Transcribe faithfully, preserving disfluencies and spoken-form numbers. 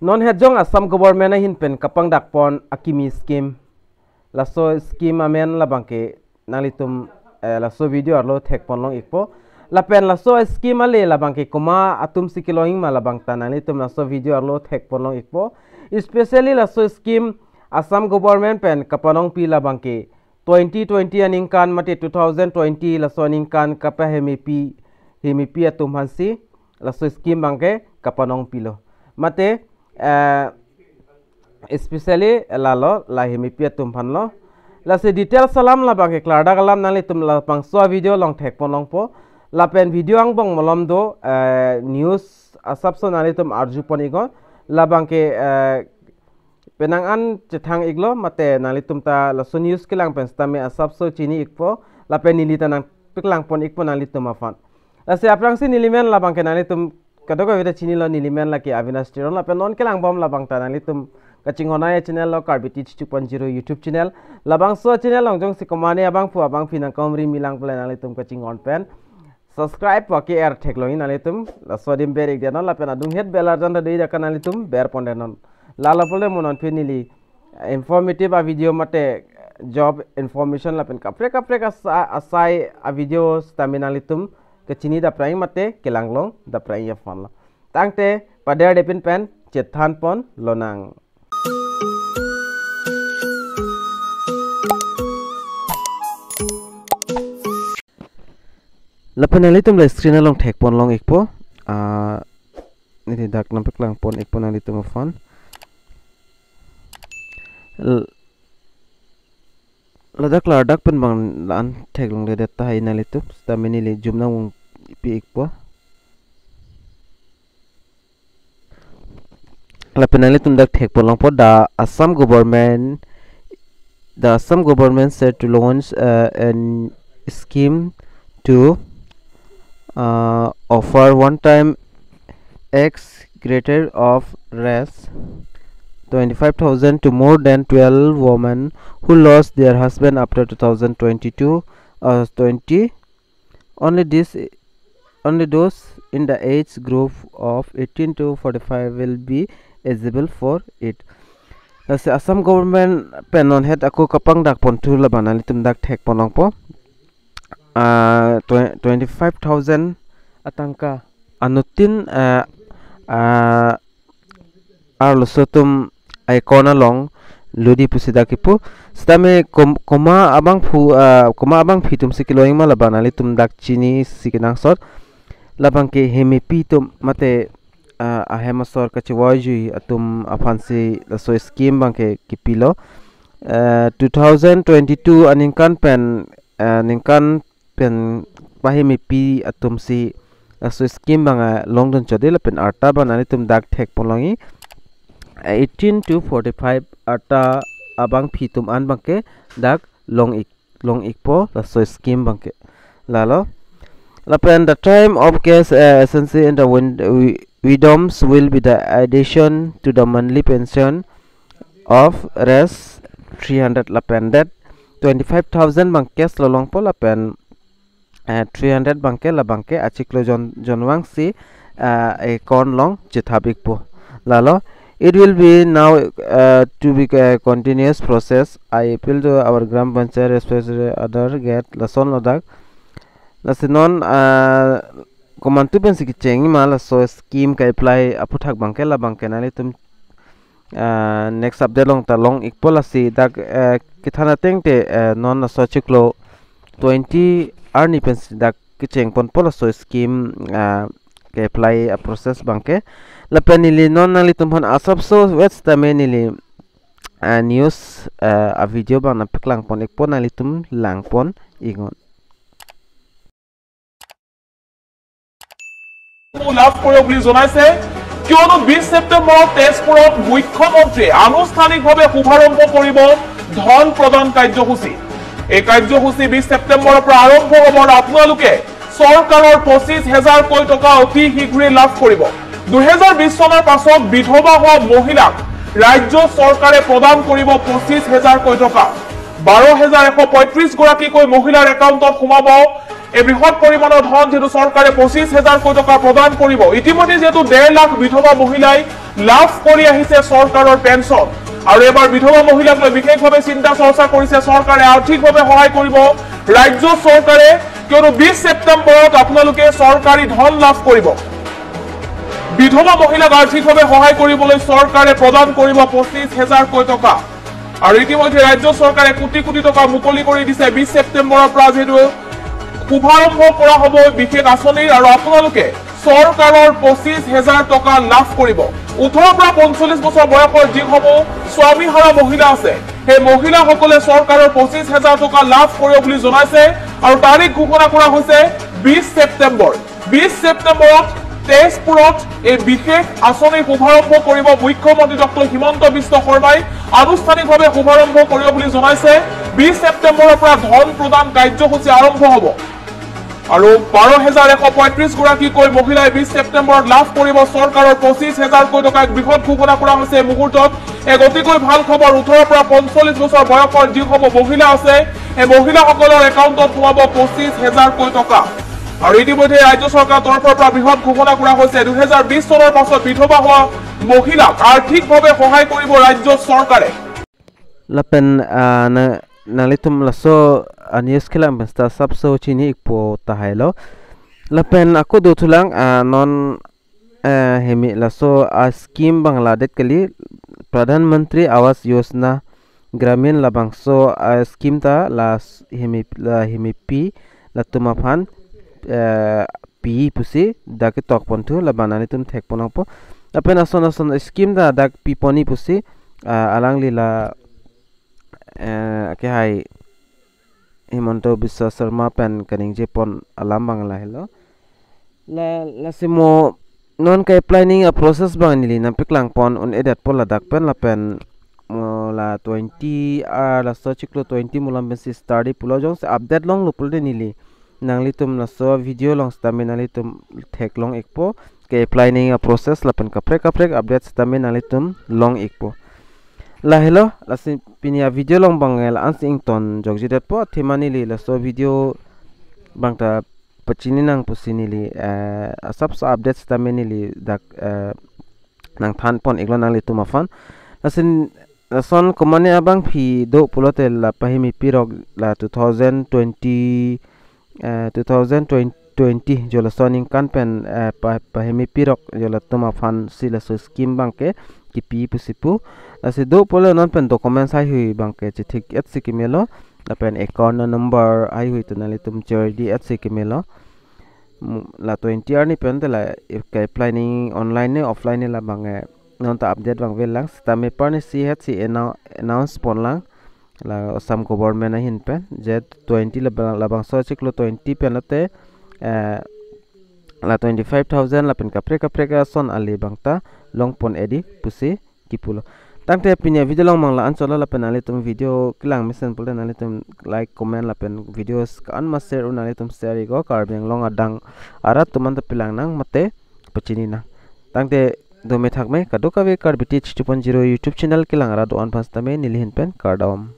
Non het jong Assam government ahin pen kapangdakpon akimi scheme. Laso scheme amen labangke nanglitum, eh, laso video arlo thekponlong ikpo. Lapen laso scheme ale labangke komat atumsi kelongji ma labangta nanglitum laso video arlo thekponlong ikpo. Especially laso scheme Assam government pen kapanongpi labangke twenty twenty aningkan mate two thousand twenty laso aningkan kapahemepi, hemepi atum aphansi laso scheme abangke kapanongpilo. Mate, eh, especially lalo, la hemepi atum aphanlo. Lasi details alam labangke klardak alam nanglitum labangso video along thekponlongpo. Lapen video angbong malom do, eh, news asapso nanglitum arjupon iknon. Labangke, eh, penang an chethang iklo, mate nanglitum ta laso news kelang pen sitame asapso chini ikpo, lapen neli ta nangpaklangpon ikpo nanglitum aphan. Lasi aphrangsi neli men labangke nanglitum kadokave ta chinilo, neli men lake Avinash Teron, lapen non kelangbom labangta nanglitum kachinghon a-channel lo Karbi Teach two point zero YouTube channel. Labangso channel along jongsi komatne abangphu abangphi nangkahumri milang pule nanglitum kachinghon pen subscribe wake er theklongji nanglitum, laso adim ber ikdetnon, lapen adunghet bell arjan ta do-ik dak nanglitum berpondetnon. Lalo pule mo non phi neli informative a-video mate job information lapen kaprek kaprek asa-, asai a-video sitame nanglitum kachini daprang mate kelanglong daprang aphanlo. Tangte paderdepin pen chethanpon lonang. Lapen nanglitum la screen along thekponlong ikpo. Ah, neli dak nangpaklangpon ikpo nanglitum aphan. L-, ladak klardak pen bang la-an theklongledet tahai nanglitum. Sitame neli zoom nangpi ikpo. Lapen nanglitum dak thekponlongpo, the Assam government, the Assam government set to launch, uh, an scheme to, uh, offer one-time ex gratia of Rs twenty-five thousand to more than twelve women who lost their husband after two thousand twenty-two, uh, twenty. Only this, only those in the age group of eighteen to forty-five will be eligible for it. Lasi Assam government pen non het ako kapangdakponthu labang nanglitum dak thekponlongpo. Ah, twe-, twenty-five thousand atangka anuttin, ah, ah, arloso atum a-account along lodi pusi dak kipu. Sitame kom-, komat abangphu, ah, komat abangphi atumsi kelongji ma labang nanglitum dak chinisi kenangsot. Labangke hemepi atum mate, ah, ahem asor kachevoijui atum aphansi laso scheme abangke kipilo. Ah, two thousand twenty-two aningkan pen, ah, ningkan pen pahemepi atumsi laso scheme abang, ah, longdun chot de lapen arta abang nanglitum dak thekponlongji. Eighteen to forty-five arta abangphi atum an abangke dak long ik, long ikpo laso scheme abangke. Lalo. Lapen the time of cash, uh, assistance in the win-, wi-, widows will be the addition to the monthly pension of Rs three hundred lapen det twenty-five thousand abang cash lo longpo lapen, eh, three hundred abangke labangke achiklo jon, jonvangsi, eh, account along chethap ikpo. Lalo, it will be now, eh, to be a continuous process. I appeal to our Gram Panchayat, especially other gate, lason lo dak. Lasi non, eh, komantu pensi kecheng ma laso scheme ka-apply aphuthak abangke labangke nanglitum, ah, next update along ta long ikpo. Lasi dak, eh, kethan ateng te, eh, non laso achiklo twenty arni pensi dak kechengponpo laso scheme, ah, ka-apply a-process abangke. Lapen neli non nanglitum aphan asapso wait sitame neli, ah, news, ah, a-video abang nangpaklangpon ikpo, nanglitum langpon iknon. লাভ কৰিব বুলি জনাইছে, কিয়নো বিশ ছেপ্টেম্বৰত তেজপুৰত মুখ্যমন্ত্ৰীয়ে আনুষ্ঠানিকভাৱে শুভাৰম্ভ কৰিব ধন প্ৰদান কাৰ্যসূচী। এই কাৰ্যসূচী বিশ ছেপ্টেম্বৰৰ পৰা আৰম্ভ হ'ব। আপোনালোকে চৰকাৰৰ পঁচিছ হেজাৰকৈ টকা অতি শীঘ্ৰেই লাভ কৰিব। দুহেজাৰ বিশ চনৰ পাছত বিধৱা হোৱা মহিলাক ৰাজ্য চৰকাৰে প্ৰদান কৰিব পঁচিছ হেজাৰকৈ টকা। বাৰ হেজাৰ এশ পঁয়ত্ৰিশ গৰাকীকৈ মহিলাৰ একাউণ্টত সোমাব এই বৃহৎ পৰিমাণৰ ধন যিহেতু চৰকাৰে পঁচিছ হাজাৰকৈ টকা প্ৰদান কৰিব। ইতিমধ্যে যিহেতু ডেৰ লাখ বিধৱা মহিলাই লাভ কৰি আহিছে চৰকাৰৰ পেঞ্চন, আৰু এইবাৰ বিধৱা মহিলাক লৈ বিশেষভাৱে চিন্তা চৰ্চা কৰিছে চৰকাৰে, আৰ্থিকভাৱে সহায় কৰিব ৰাজ্য চৰকাৰে, কিয়নো বিশ ছেপ্টেম্বৰত আপোনালোকে চৰকাৰী ধন লাভ কৰিব। বিধৱা মহিলাক আৰ্থিকভাৱে সহায় কৰিবলৈ চৰকাৰে প্ৰদান কৰিব পঁচিছ হাজাৰকৈ টকা। আৰু ইতিমধ্যে ৰাজ্য চৰকাৰে কোটি কোটি টকা মুকলি কৰি দিছে বিশ ছেপ্টেম্বৰৰ পৰা যিহেতু শুভাৰম্ভ কৰা হ'ব বিশেষ আঁচনিৰ, আৰু আপোনালোকে চৰকাৰৰ পঁচিছ হাজাৰ টকা লাভ কৰিব। ওঠৰৰ পৰা পঞ্চল্লিছ বছৰ বয়সৰ যিসমূহ স্বামীহাৰা মহিলা আছে, সেই মহিলাসকলে চৰকাৰৰ পঁচিছ হাজাৰ টকা লাভ কৰিব বুলি জনাইছে। আৰু তাৰিখ ঘোষণা কৰা হৈছে বিশ ছেপ্টেম্বৰ। বিশ ছেপ্টেম্বৰত তেজপুৰত এই বিশেষ আঁচনি শুভাৰম্ভ কৰিব মুখ্যমন্ত্ৰী ডক্টৰ হিমন্ত বিশ্ব শৰ্মাই, আনুষ্ঠানিকভাৱে শুভাৰম্ভ কৰিব বুলি জনাইছে। বিশ ছেপ্টেম্বৰৰ পৰা ধন প্ৰদান কাৰ্যসূচী আৰম্ভ হ'ব। আৰু বাৰ হাজাৰ এশ পঁয়ত্ৰিশ গৰাকীকৈ মহিলাই বিশ ছেপ্টেম্বৰত লাভ কৰিব চৰকাৰৰ পঁচিছ হাজাৰকৈ টকা। এক বৃহৎ ঘোষণা কৰা হৈছে এই মুহূৰ্তত। এক অতিকৈ ভাল খবৰ। ওঠৰৰ পৰা পঞ্চল্লিছ বছৰ বয়সৰ যিসমূহ মহিলা আছে, এই মহিলাসকলৰ একাউণ্টত সোমাব পঁচিছ হাজাৰকৈ টকা। আৰু ইতিমধ্যে ৰাজ্য চৰকাৰৰ তৰফৰ পৰা বৃহৎ ঘোষণা কৰা হৈছে, দুহেজাৰ বিশ চনৰ পাছত বিধৱা হোৱা মহিলাক আৰ্থিকভাৱে সহায় কৰিব ৰাজ্য চৰকাৰে। Lapen, ah, na, nanglitum laso, ah, news kelang pen ta sapso chini ikpo tahai lo. Lapen ako dothulang, ah, non, eh, hemi laso, ah, scheme bang ladet kali, Pradhan Mantri Awas Yojana Gramin labangso, ah, scheme ta la s-, hemi, la hemipi latum aphan, eh, pi pusi dak ketok ponthu, labang nanglitum thek ponangpo. Lapen ason ason scheme ta dak pi pon-i pusi, ah, alangli la, eh, akehai Himanta Biswa Sarma pen kaningje pon alam bang lahelo. La, lasi mo non ke-apply nangji a-process bang neli nangpaklang pon un-edetpo ladak pen, lapen mo la twenty, ah, laso chiklo twenty mulam pensi start-i pulo, jongsi update longlo pulote neli nanglitum laso video along sitame nanglitum theklong ikpo, ke-apply nangji a-process lapen kaprek kaprek update sitame nanglitum long ikpo. Lahelo, lasi pini a-video along bang la-ansi ingtonjokjedetpo, athema neli laso video bang ta pachini nang pusi neli, eh, asapso update sitame neli dak, eh, nangthan pon iklo nanglitum aphan. Lason, lason komane abangpi do pulote la pahemipirok la two thousand twenty, eh, two thousand twenty jo laso aningkan pen, eh, pa-, pahemipirok jo latum aphansi laso scheme bang ke kipi pusi pu. Lasi do pulo non pen documents haihui bang ke chithik-etsi kemelo. Lapen account number haihui ta nanglitum chordi-etsi kemelo. Mu-, la twenty arni pen te la if ke-apply nangji online ne offline ne labang, eh, non ta update bang velang, sitame parni si het si annou-, announce ponlang la Assam government ahin pen, je twenty labang, labangso chiklo twenty pen lote, eh, la twenty-five thousand lapen kaprek kaprek ason ali bang ta long pon-edi pusi kipulo. Tangte pini a-video along bang la-anchotlo, lapen nanglitum video kelang mesen pulote nanglitum like, comment lapen videos ko-an ma share un nanglitum share iknon, Karbi Anglong adang arat atum anta pilang nang mate pachini nang. Tangte dome thakme, kadokave Karbi Teach two point zero YouTube channel kelang arat do-an aphan sitame neli ahin pen kardom.